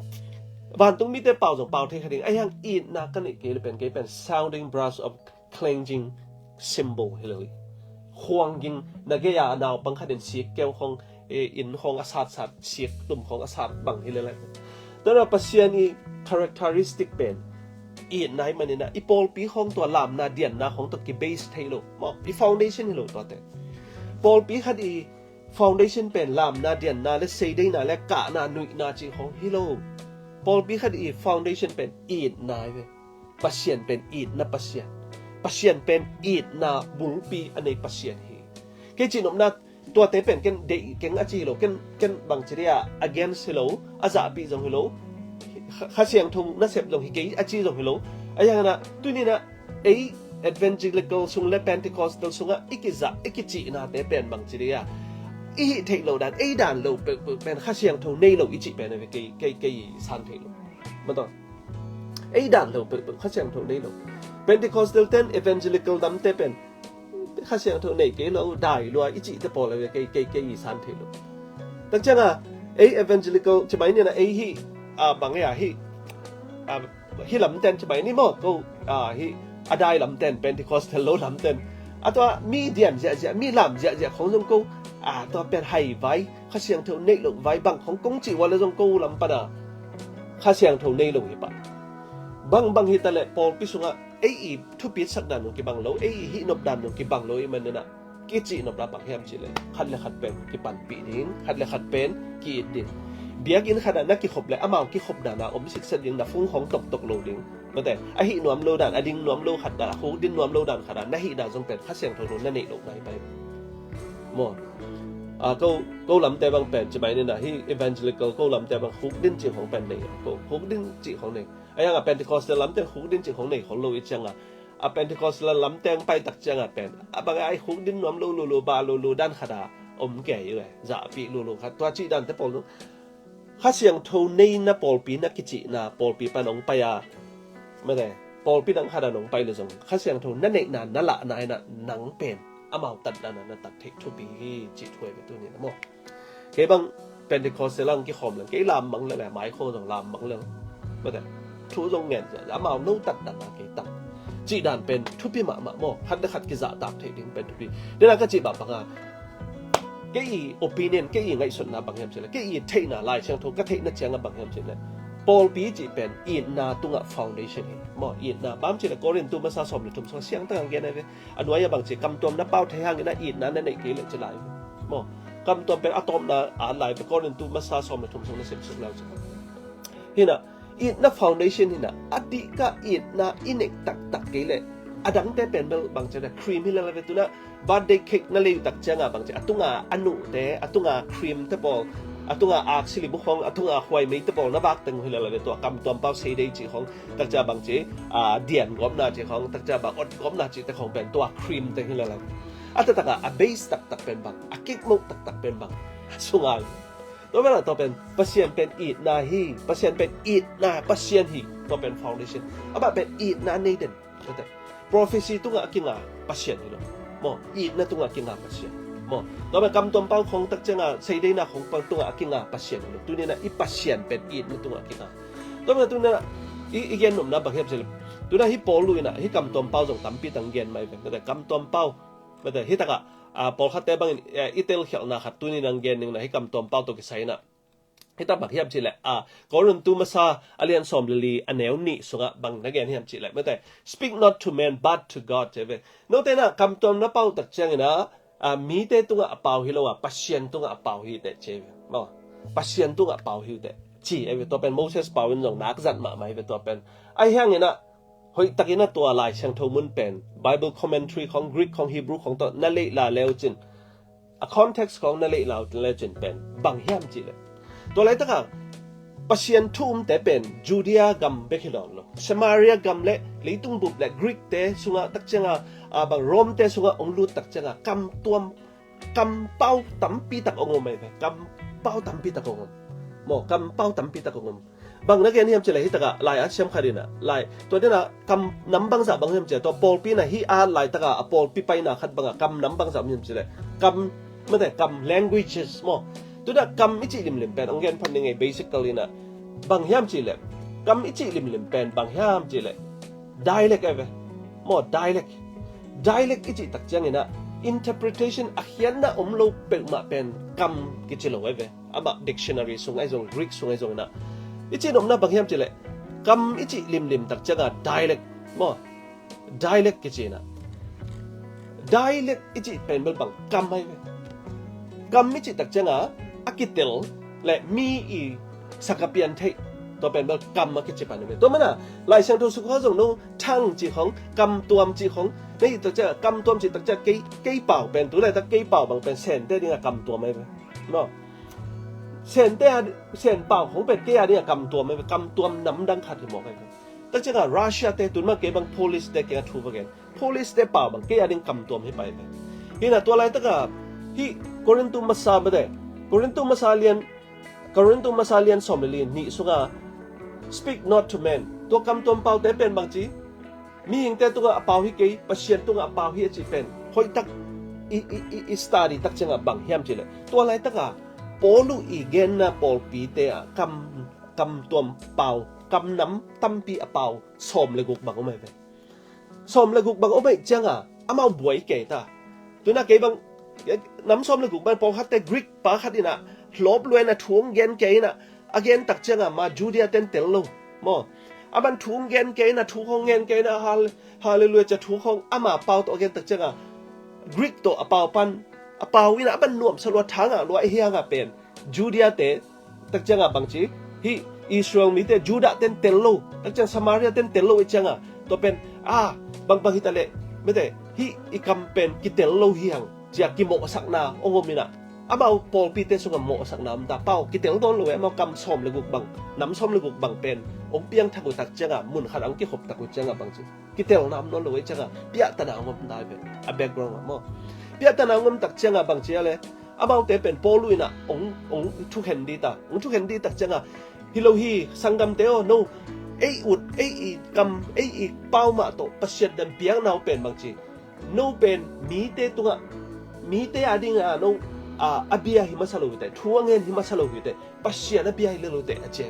vantung mite pau zong pau thei kha ding, a hiang itna ka neih kei le pen, kei pen sounding brass of clanging cymbal hi lo hi. Khuang ging na gei a naupang khat in sik keu khong, e, inn khong a satsat, sik tum khong a sat bang hi le lai. Tua na Pasian i characteristic pen itna hi manin ah, i pawlpi khong tua lamna dianna khong tua ki base thei lo maw, i foundation hi lo tuate. Pawlpi khat i foundation pen lamna dianna le seideina le kahna nuihna cih khong hi lo. Pawlpi khat i foundation pen itna hi ve. Pasian pen itna Pasian. Pasian pen itna bulpi a nei Pasian hi. Kei cihnopna tuate pen ken deih keng a ci hi lo, ken, ken bang ci dia against hi lo, a zahpih zong hi lo, Kha, Kha Siangtho nasep zong hi kei a ci zong hi lo. A hiang na, tuni na, ei evangelical sung le Pentecostal sungah i kizah, i kicihnate pen bang ci dia, i hih theih lo dan, ei dan lo peuhpeuh pen Kha Siangtho nei lo i cih pen a ve kei, kei, kei san theih lo. Maw tua, ei dan lo peuhpeuh Kha Siangtho nei lo. Pentecostal ten evangelical damte pen Kha Siangtho nei kei lo, dai lua i cihte pawl a ve kei, kei, kei i san theih lo. Tak cianga ei evangelical ci mai ni na, ei hi, a, bang e a hi, a, hi lamten ci mai ni maw, ko, a, hi, a dai lamten, Pentecostal lo lamten, a tua mi dian ziahziah, mi lam ziahziah khong zong ko, a, tua pen hai vai, Kha Siangtho neih loh vai bang khong kong cih ua le zong ko lam pana Kha Siangtho nei lo hi pah. Bang bang hi ta le pawlpi sungah ei i thupitsak dan zong kibang lo, ei i hihnop dan zong kibang lo i man nena, kicihnop la bang hiam cih le khat le khat pen kipanpih ding, khat le khat pen ki-it ding. Biakinn khatah na kikhop le amau kikhop dana om sikset ding, na fung khong toktok lo ding. Mate, a hih nuam lo dan, a ding nuam lo khat dan, a khuk din nuam lo dan khat dan, na hih dan zong pen Kha Siangtho lo na neih lo ngai pai. Maw. A, ko, ko lamte bang pen, ci mai nena, hi evangelical ko lamte bang khuk din cih khong pen nei, ko khuk din cih khong nei. A hiang a Pentecostal lamte khuk din cih khong nei khong lo i cianga, a Pentecostal lamte ang pai tak cianga pen, a bang a i khuk din nuam lo, lo, lo, ba, lo, lo, dan khat a om kei i le, zahpih lo, lo, khat, tua cih dante pawl lo. Kha Siangtho nei na pawlpi na kicihna, pawlpi pan ong pai a, mate, pawlpi dang khat a nong pai le zong Kha Siangtho na neihna, na lahna ina nang pen amau tatdana na tat theih thupi hi, cih thu a ve tuni na maw. Kei bang Pentecostal ang kikhawm leng, kei lam mang le le, mai khawng zong lam mang le. Mate, thu zong ngen, amau no tatdana kei tang. Cih dan pen thupi mahmah maw, khat le khat kizahtak theih ding pen thupi. Dena ka cih bah banga, kei i opinion, kei i ngaihsutna bang hiam cih le, kei i theihna Lai Siangtho ka theihna cianga bang hiam cih le, pawlpi cih pen itna tungah foundation hi. Maw, itna bang cih le Korintu masa sawm le thum sung siangtang ang gen a ve. A nuai a bang cih kamtuam na pau thei hangin a itna na neih kei le ci lai. Maw, kamtuam pen a tawpna a lai ve Korintu masa sawm le thum sung na simsuk lau cih. Hina, itna foundation hina, a dihka itna i neih taktak kei le, a dangte pen bel bang cih le cream hi le la ve tuna, birthday cake na lei uh tak cianga bang cih, a tunga a nuhte, a tunga cream te pawl, a tunga aksili bu khong, a tunga huaimei te pawl na vak teng uh hi le la ve tua kamtuam pau seidei cih khong, tak cia bang cih, a, dian gawpna cih khong, tak cia bang ot gawpna cih te khong pen tua cream teng hi le la ve. A taktak a, a base taktak pen bang, a kikmoh taktak pen bang, sunga. Tua bela tua pen, Pasian pen itna hi, Pasian pen itna, Pasian hi, tua pen foundation. Amah pen itna nei den. Prophecy tungah a kinga Pasian hi lo. Maw, itna tungah a kinga Pasian. Maw, tua pen kamtuam pau khong tak cianga, seideina khong pau tungah a kinga Pasian hi lo. Tuni na i Pasian pen itna tungah a kinga. Tua pen tuni na i, i gen nopna bang hiam cih le, tuni na hi Paul lu ina, hi kamtuam pau zong tampi tang gen mai pen. Kamtuam pau, mate, hi takah, a, pawlkhatte bangin, e, i telkhialhna khat tuni nang gen ning na hi kamtuam pau tawh kisai na. Hi tak bang hiam cih le, a, Korintu masa a lian sawm le li a neu nih sungah bang na gen hiam cih le, mate, speak not to men but to God, ci ve. Note na kamtuam na pau tak ciangin a, a, mite tungah a pau hi lo a, Pasian tungah a pau hi teh, ci ve. Maw, Pasian tungah a pau hi teh, ci e ve. Tua pen Moses pau in zong nak zat mahmah hi ve tua pen. A hiangin a, hoih takin a tua Lai Siangtho mun pen, Bible commentary khong, Greek khong, Hebrew khong tawh na leih la leu cin, a context khong na leih la leu cin pen bang hiam cih le, tua laitaka Pasian thu umte pen Judea gam bek hi nawn lo. Samaria gam le leitung bup le Greek te sungah tak cianga, a bang Rome te sungah hong lut tak cianga kam tuam, kam pau tampi tak hong om ahi ve. Kam pau tampi tak hong om. Maw, kam pau tampi tak hong om. Bang na gen hiam cileh hih takah lai a siam khat inah, lai tua denah kam nam bangzah bang hiam cileh, tua pawlpi inah hih a laitakah a pawlpi paina khat bangah kam nam bangzah hiam cileh, kam, mate, kam languages maw. Tudah kam i cih limlim pen hong gen phot ni ngei, basically inah bang hiam cileh, kam i cih limlim pen bang hiam cileh, dialect ahi ve. Maw, dialect. Dialect i cih tak cianginah interpretation, a khiatna om lo peuhmah pen kam kici lo ahi ve. Amah dictionary sung ahi zong, Greek sung ahi zong inah i cih nopna bang hiam cileh, kam i cih limlim tak cianga dialect maw, dialect kici inah, dialect i cih pen bel bang kam ahi ve. Kam i cih tak cianga a kitel le mi i sakapian theih, tua pen bel kam a kici pan ahi ve. Tua mana Lai Siangtho sung kha zong no tongue cih khong, kam tuam cih khong na hih tak cianga, kam tuam cih tak cianga kei, kei pau pen tu laitak kei pau bang pen Sente dinga kam tuam ahi ve. No. Sente a, Sen pau khong pen kei a dinga kam tuam ahi ve, kam tuam nam dang khat hi mawk ahi ve. Tak cianga Russia te, tun mah kei bang Polish te kianga thu va gen, Polish te pau bang kei a ding kam tuam hi pai ve. Hinah tua laitaka hih Korintu masa, mate, Korintu masa lian, Korintu masa lian sawm le li nih sunga, "Speak not to men." Tua kam tuam paute pen bang ci, mihingte tungah a pau hi kei, Pasian tungah a pau hi a cih pen hoihtak i, i, i, i study tak ciangah bang hiam cileh, tua laitaka Paul uh i genna pawlpite ah kam, kam tuam pau, kam nam tampi a pau sawm le guk bang om ahi ve. Sawm le guk bang om ahi cianga amau buai kei ta. Tuna kei bang, nam sawm le guk bang pawlkhatte Greek pa khat inah hlawp lua inah thu hong gen kei inah, a gen tak cianga ma Judea ten tel lo maw. A man thu hong gen kei inah, thu hong gen kei inah, hal-, halleluia cia thu hong ama pau tawh a gen tak cianga Greek tawh a pau pan, a pau inah a man nuamsa lua, thangah lua, a hianga pen Judea te tak cianga bang ci, hih Israel mite Judah ten tel lo, tak ciang Samaria ten tel lo i cianga, tua pen a bangbang hita leh, mate, hih i kam pen kitel lo hi hang cia kimawhsakna hong om inah, amau pawlpite sungah mawhsakna om ta. Pau kitel nawn lo e, amau kam sawm le guk bang, nam sawm le guk bang pen hong piangthak uh tak cianga mun khat ang kikhop tak uh cianga bang ci, kitelna om nawn lo e cianga piahtana hong om ta ve. A background ah maw, piahtana hong om tak cianga bang ci a le, amaute pen Paul uh inah hong, hong thukhen dih ta. Hong thukhen dih tak cianga, "Hi lo hi, sanggamte aw, no, ei ut, ei i kam, ei i pau mah tawh Pasian dan piakna uh pen bang ci, no pen mite tungah, mite a dinga no, a, a bia hi masa lo hi teh, thu a ngen hi masa lo hi teh, Pasian a bia hi lo teh," a ci.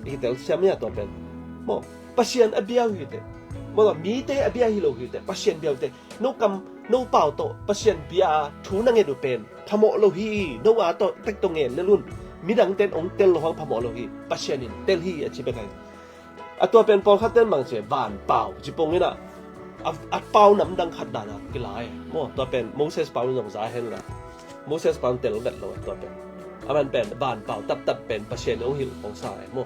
I kitel siam ia tua pen maw, Pasian a bia hi teh maw, mite a bia hi lo hi teh, Pasian bia hi teh. No kam, no pau tawh Pasian bia a thu na nget uh pen phamawh lo hi. No a tawh tek tawh ngen lel un. Midang ten hong tel lo hang phamawh lo hi. Pasian in tel hi a ci bek ahi. A tua pen pawlkhat ten bang ci, van pau ci pong inah, a, a pau nam dang khat dana kila e maw. Tua pen Moses pau in zong za hen la, Moses pau in tel vet lo a tua pen. A man pen van pau taptap pen Pasian in hong hilh hong sa e maw.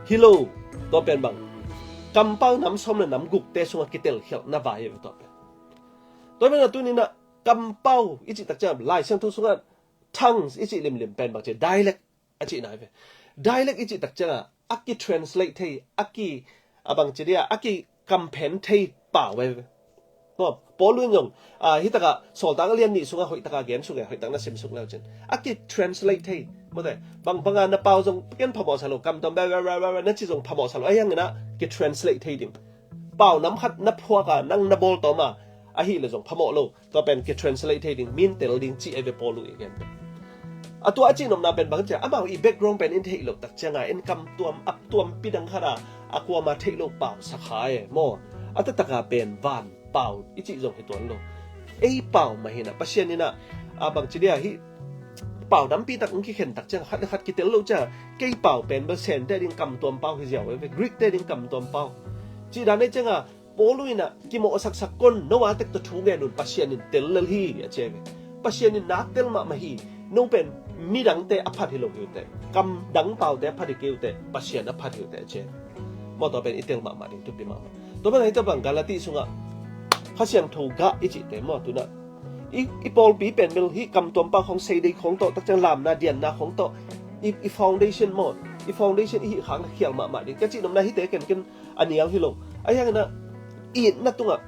Hi lo, tua pen bang kam pau nam sawm le nam gukte sungah kitel khialhna vai e tua pen. Tua pen a tuninah kam pau i cih tak ciang Lai Siangtho sungah tongues i cih limlim pen bang ci, dialect a cihna hi ve. Dialect i cih tak cianga a ki translate thei, a ki, a bang ci dia, a ki kamphen thei pau ve. Maw, Paul in zong, a, hih takah Sawltak a lian nih sungah hoih takah gen suk e, hoih tak na sim suk leu cin, a ki translate thei. Mawte, bang banga na pau zong ken phamawh sa lo, kam tuam bia bia bia bia na ci zong phamawh sa lo, a hiang inah ki translate thei ding. Pau nam khat na phuak a nang na bawl tawm a, ahih leh zong phamawh lo. Tua pen ki translate thei ding, min tel ding cih ahi ve Paul uh i gen. A tua a cihnopna pen bang ciah, amau i background pen in theih loh tak cianga in kam tuam, ap tuampi dang khat a, a kuama theih loh pau sa kha e maw. A taktak a pen van pau i cih zong hi tuan lo. Ei pau mah hi na, Pasian in a, a bang ci dia hih pau tampi tak hong kikhen tak cianga khat le khat kitel loh cianga, kei pau pen bel Sente ding kam tuam pau hi ziau e ve, Greek te ding kam tuam pau. Cih dan ei cianga, Paul in a kimawhsaksak kon, no a tek tawh thu ngen un, Pasian in tel lel hi a ci hi ve. Pasian in nak tel mahmah hi. No pen midangte a phat hi lo hi uh teh, kam dang paute a phat hi kei uh teh, Pasian a phat hi uh teh a ci hi. Maw, tua pen i tel mahmah ding thupi mahmah. Tua pen ahi tua bang Galati sungah Kha Siangtho gah i cihte maw, tuna i, i pawlpi pen bel hih kam tuam pau khawng, sei dei khawng tawh, tak ciang lamna dianna khawng tawh, i, i foundation maw, I foundation i hih khak le khial mahmah ding. Ka cih nopna hite ken ken a nial hi lo. Ahi hangin ah itna tungah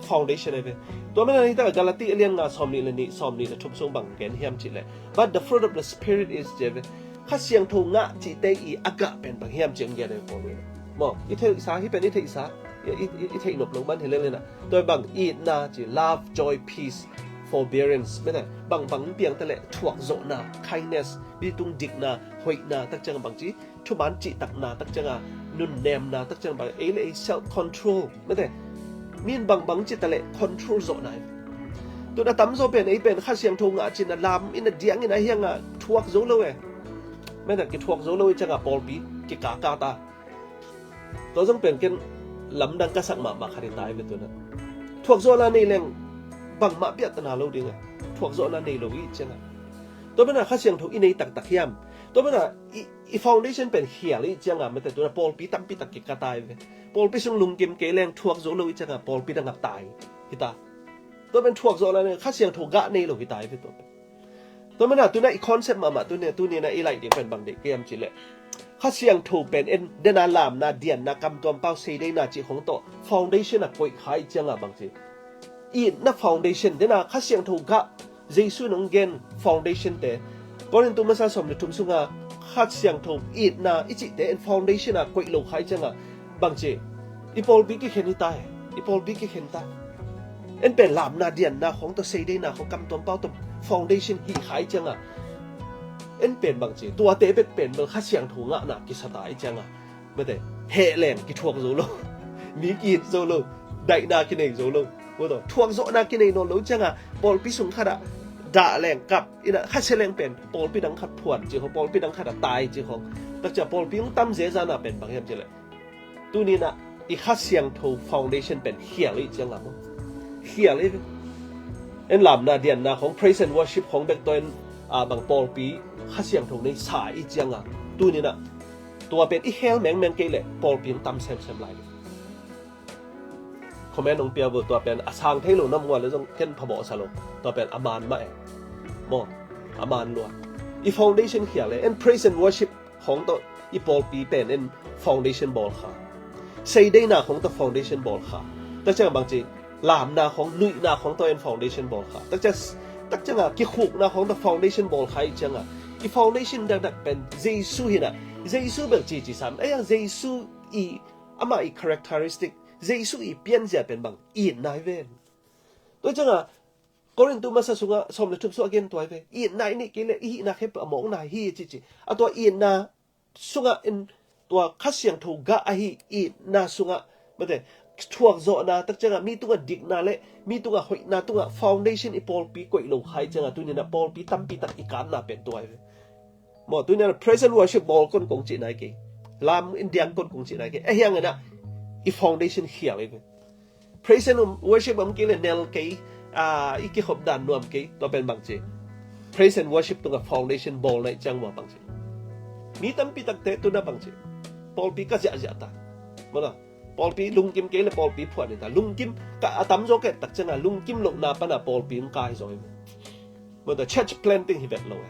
foundation ahi ve. Tua manin ah hi takah Galati a lian nga sawm nih le nih, sawm nih le thum sung bang gen hiam cih leh, "But the fruit of the Spirit is," ci ahi ve. Kha Siangtho ngah cihte i a gah pen bang hiam cih hong gen ahi ve Paul in. Maw, i theihsa, hih pen i theihsa, i, i, i theih nop lo man hi lel in ah. Tua bang itna ci, love, joy, peace, forbearance, mete, bang bang piang ta leh thuakzawhna, kindness, mi tung dikna, hoihna, tak ciang bang ci, thuman cihtakna, tak ciang a nunnemna, tak ciang bang ei le ei self control, mete, min bang bang ci ta leh control zawhna. Tun a tamzaw pen ei pen Kha Siangtho ngah cin a lam in a diang in a hiang a thuak zo lo e. Mete, kithuak zo lo i ciang a pawlpi kikaka ta. Tua zong pen ken lamdang ka sak mahmah khat hi ta hi ve tun ah. Thuakzawhna nei leng bangmah piahtana lo ding a, thuakzawhna nei lo i ciang a. Tua manin ah Kha Siangtho i nei taktak hiam? Tua manin ah i, i foundation pen khial i ciang a, mete, tun ah pawlpi tampi tak kika ta hi ve. Pawlpi sung lungkim kei leng thuak zo lo i ciang a pawlpi dang a tai hi ta. Tua pen thuakzawhna nei, Kha Siangtho gah nei lo hi ta hi ve tua pen. Tua manin ah tun ah i concept mahmah tuni, tuni in ah i laih ding pen bang deih ka hiam cih leh, Kha Siangtho pen en dena lamna, dianna, kamtuam pau, seideina cih khong tawh foundation a koih kha i ciang a bang ci, itna foundation, dena Kha Siangtho gah, Jesu in hong gen foundation te. Korintu masa sawm le thum sung a Kha Siangtho itna i cihte en foundation a koih lo kha i ciang a bang ci, i pawlpi kikhen hi ta e. I pawlpi kikhen ta. En pen lamna, dianna khong tawh, seideina khong, kamtuam pau tawh foundation hih kha i ciang a, en pen bang ci, tuate bek pen bel Kha Siangtho ngahna kisa ta i ciang a, mete, heh leng kithuak zo lo, mi ki-it zo lo, daihna kinei zo lo, maw, thuakzawhna kinei nawn lo ciang a pawlpi sung khat ah dah leng kap in ah, khasia leng pen pawlpi dang khat phuan cih khong, pawlpi dang khat a tai cih khong, tak ciang pawlpi hong tam zezana pen bang hiam cih leh, tuni in ah i Kha Siangtho foundation pen khial i ciang a, maw, khial i, en lamna, dianna khong, praise and worship khong bek tawh en, a, bang pawlpi Kha Siangtho nei sa i ciang a, tuni in ah tua pen i khel mengmeng kei leh pawlpi hong tam semsem lai ding. Comment hong pia vo, tua pen a sang thei lo na mu a leh zong ken phamawh sa lo. Tua pen a man mah e. Maw, a man lua. I foundation khial e, en praise and worship khong tawh i pawlpi pen en foundation bawl kha. Seideina khong tawh foundation bawl kha. Tak ciang bang ci, lamna khong, nuihna khong tawh en foundation bawl kha. Tak ciang, tak ciang a kikhukna khong tawh foundation bawl kha i ciang a, i foundation dakdak pen Jesu hi in ah, Jesu bel cici sam. Ahi hang Jesu i, amah i characteristic, Jesu i pianzia pen bang, itna hi ven. Tua ciang a Korintu masa sung a sawm le thum sung a gen tua hi ve. Itna i neih kei leh i hihna khempeuh a mawkna hi cici. A tua itna sung ah in tua Kha Siangtho gah ahi itna sung ah, mete, thuakzawhna, tak ciang a mi tung a dikna le mi tung a hoihna tung a foundation i pawlpi koih lo kha i ciang a, tuni in ah pawlpi tampi tak i kanna pen tua hi ve. Maw, tuni in ah praise and worship bawl kon kong cihna hi kei. Lam in diang kon kong cihna hi kei. Ahi hangin ah i foundation khial hi ve. Praise and worship om kei leh nel kei, a, i kikhop dan nuam kei, tua pen bang ci, praise and worship tung a foundation bawl na i ciang ua bang ci, mi tampi takte tun ah bang ci, pawlpi ka ziahziah ta. Maw, pawlpi lungkim kei leh pawlpi phuan hi ta. Lungkim ka a tamzaw kei tak ciang a lungkim lohna pan a pawlpi hong kai zaw hi. Maw, tua church planting hi vet lo e.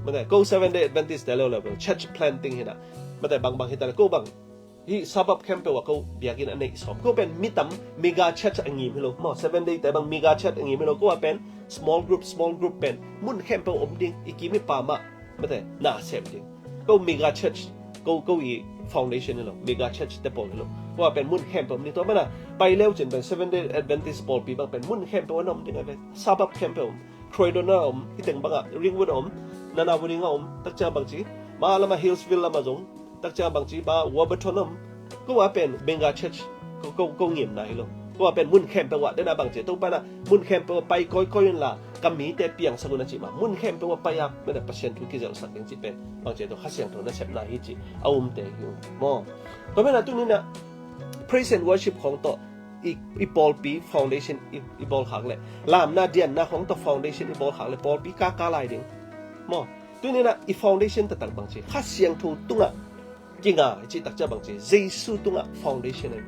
Maw, ko Seventh Day Adventist te leuleu bel church planting hi in ah, mete, bangbang hi ta leh ko bang, hih suburb khempeuh ah ko biakinn a neih sawm. Ko pen mi tam, mega church a ngim hi lo. Maw, Seventh Day te bang mega church a ngim hi lo. Ko a pen small group, small group pen mun khempeuh om ding, i kim i pam ah, mete, na sem ding. Ko mega church, ko, ko i foundation hi lo, mega church te pawl hi lo. Ko a pen mun khempeuh om ding. Tua manin ah pai leu cin pen Seventh Day Adventist pawlpi bang pen mun khempeuh a na om ding a ve. Suburb khempeuh om. Croydon a om, hih teng bang ah, Ringwood a om, Nana Wooding a om, tak ciang bang ci, ma lam ah Hillsville lam ah zong, tak ciang bang ci, ma Warburton a om, ko a pen mega church, ko, ko, ko ngimna hi lo. Ko a pen mun khempeuh ah, den a bang ci, Topa in ah mun khempeuh ah pai kawikawi un la, ka mite piangsak un a cih mah, mun khempeuh ah pai a, mete, Pasian thu kizelhsak ding cih pen, bang ci, tua Kha Siangtho nasepna hi cih a umte hi ung. Maw. Tua manin ah tuni in ah praise and worship khong tawh i, i pawlpi foundation i, i bawl khak leh, lamna dianna khong tawh foundation i bawl khak leh, pawlpi kaka lai ding. Maw, tuni in ah i foundation taktak bang ci, Kha Siangtho tungah kinga i cih tak ciang bang ci, Jesu tungah foundation ahi.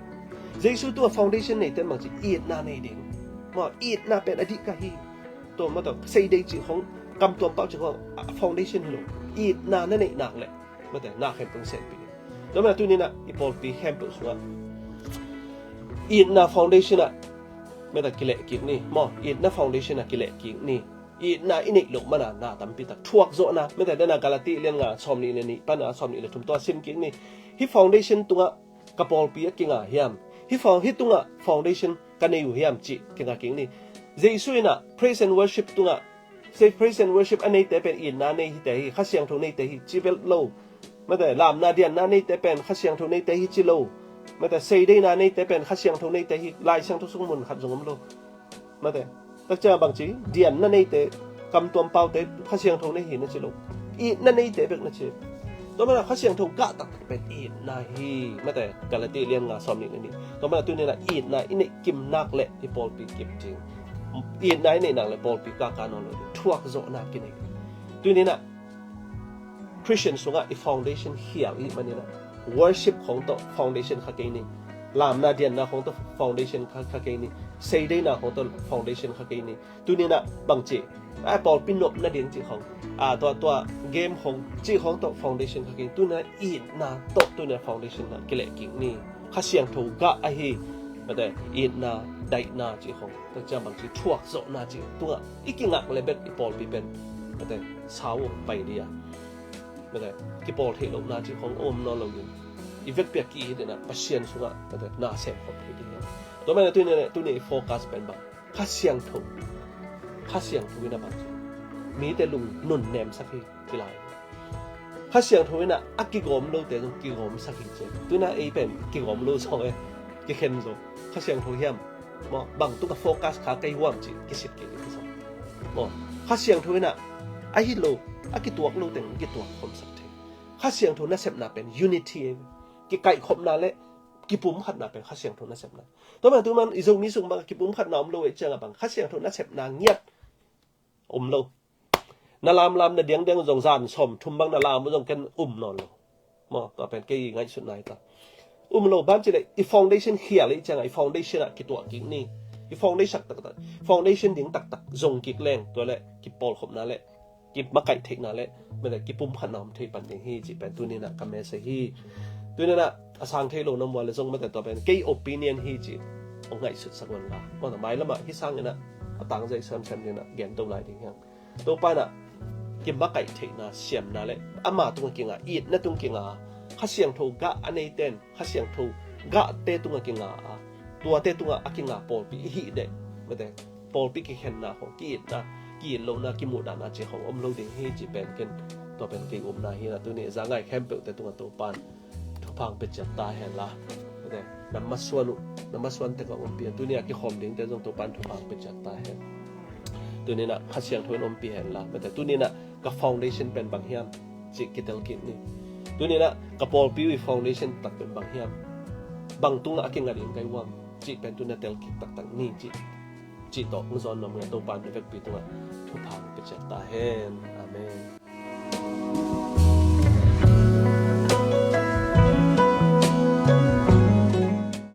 Jesu tungah foundation neite in bang ci, itna nei ding. Maw, itna pen a dih ka hi. Tua maw, tua seidei cih khong, kamtuam pau cih khong, a, foundation hi lo. Itna na neih nak leh Mate, na khempeuh hong senpih ni. Tua manin ah tuni-in ah i pawlpi khempeuh sungah itna foundation ah, mate, kileh kik ni maw. Itna foundation ah kileh kik ni. Itna i neih loh manin ah na tampi tak thuakzawhna, mate, dena Galati lian nga sawmnih le nih pan a sawmnih le thum tua sim kik ni. Hih foundation tungah ka pawlpi a kinga hiam? Hih found-, hih tungah foundation ka nei uh hiam cih kinga kik ni. Jesu in ah praise and worship tungah, praise and worship a neite pen itna nei hite hi, Kha Siangtho neite hi ci bel lo. Mate, lamna dianna neite pen Kha Siangtho neite hi ci lo. Mate, seideina neite pen Kha Siangtho neite hi, Lai Siangtho sung mun khat zong om lo. Mate, takcia bangci, dianna neite, kamtuam paute Kha Siangtho nei hi na ci lo. Itna neite bek na ci. Tua manin ah Kha Siangtho gah taktak pen itna hi. Mate, Galati lian nga sawmnih le nih. Tua manin ah tuni-in ah itna i neih kim nak leh i pawlpi kip ding. Itna i neih nak leh pawlpi kaka nawn lo ding. Thuakzawhna kinei. Tuni-in ah Christian sungah i foundation khial i hih manin ah worship khawng tawh foundation kha kei ni. Lamna dianna khawng tawh foundation kha, kha kei ni. Seideina khawng tawh foundation kha kei ni. Tuni-in ah bangci, a pawlpi nopna ding cih khawng, a tua, tua game khawng cih khawng tawh foundation kha kei ni. Tuni-in ah itna tawh tuni-in ah foundation ah kileh kik ni. Kha Siangtho gah ahi, mate, itna, daihna cih khawng, takcia bangci, thuakzawhna cih tungah i kingak leh bek i pawlpi pen, mate, sau pai ding a, mate, kipawl theih lohna cih khawng om nawn lo ding. I vekpi a ki-it in ah Pasian sungah, mate, na sem khop thei ding hi. Tua manin ah tuni, tuni i focus pen bang, Kha Siangtho, Kha Siangtho in ah bangci, mite lung nunnemsak hi. Kilai. Kha Siangtho in ah a kigawm lote zong kigawmsak hi ci. Tuni-in ah ei pen kigawm lo zaw e, kikhen zaw. Kha Siangtho hiam? Maw, bang tungah focus kha kei hiam cih kisit kik hi zaw. Maw, Kha Siangtho in ah a hi lo, a kituak lo teng kituak khawmsak thei. Kha Siangtho nasepna pen unity e. Kikaihkhopna leh kipumkhatna pen Kha Siangtho nasepna. Tua manin ah tu man i Zomi sung bang kipumkhatna om lo ahih ciangah bang Kha Siangtho nasepna ngiat om lo. Na lamlam na diangdiang zong zan sawmthum bang na lam uh zong ken um nawn lo. Maw, tua pen kei ngaihsutna hi ta. Um lo, bang ci leh i foundation khial ahih ciangah i foundation ah kituak kik ni. I foundation taktak, foundation ding taktak zong kik leng, tua leh kipawlkhopna leh kimakaih theihna leh, mate, kipumkhatna om thei pan ding hi cih pen tuni-in ah ka message hi. Tuni-in ah a sang thei lo na om uh leh zong, mate, tua pen kei opinion hi cih hong ngaihsutsak un la. Maw, mailam ah hih sangin ah a tangzai semsem dingin ah gen to lai ding hi hang. Topa in ah kimakaih theihna siamna leh ama tungah kinga, itna tungah kinga, Kha Siangtho gah a neite in Kha Siangtho gahte tungah kinga a, tuate tungah a kinga pawlpi i hih deh, mate, pawlpi kikhenna khawng, ki-itna, ki-it lohna, kimuhdahna cih khawng om lo ding hi cih pen ken, tua pen kei upna hi-in ah tuni za ngai khempeuhte tungah Topa in thupha hong pia ciat ta hen la. Mate, na masuan uh, na masuan tek a ompih a, tuni a kikhawm dingte zong Topa in thupha hong pia ciat ta hen. Tuni-in ah Kha Siangtho in ompih hen la. Mate, tuni-in ah ka foundation pen bang hiam cih kitel kik ni. Tuni-in ah ka pawlpi uh i foundation tak pen bang hiam? Bang tungah a kinga ding ka hi hiam cih pen tuni-in ah tel kik taktak ni cih, cih tawh hong zawn nuam ngiat, Topa in na vekpi tungah thupha hong pia ciat ta hen. Amen.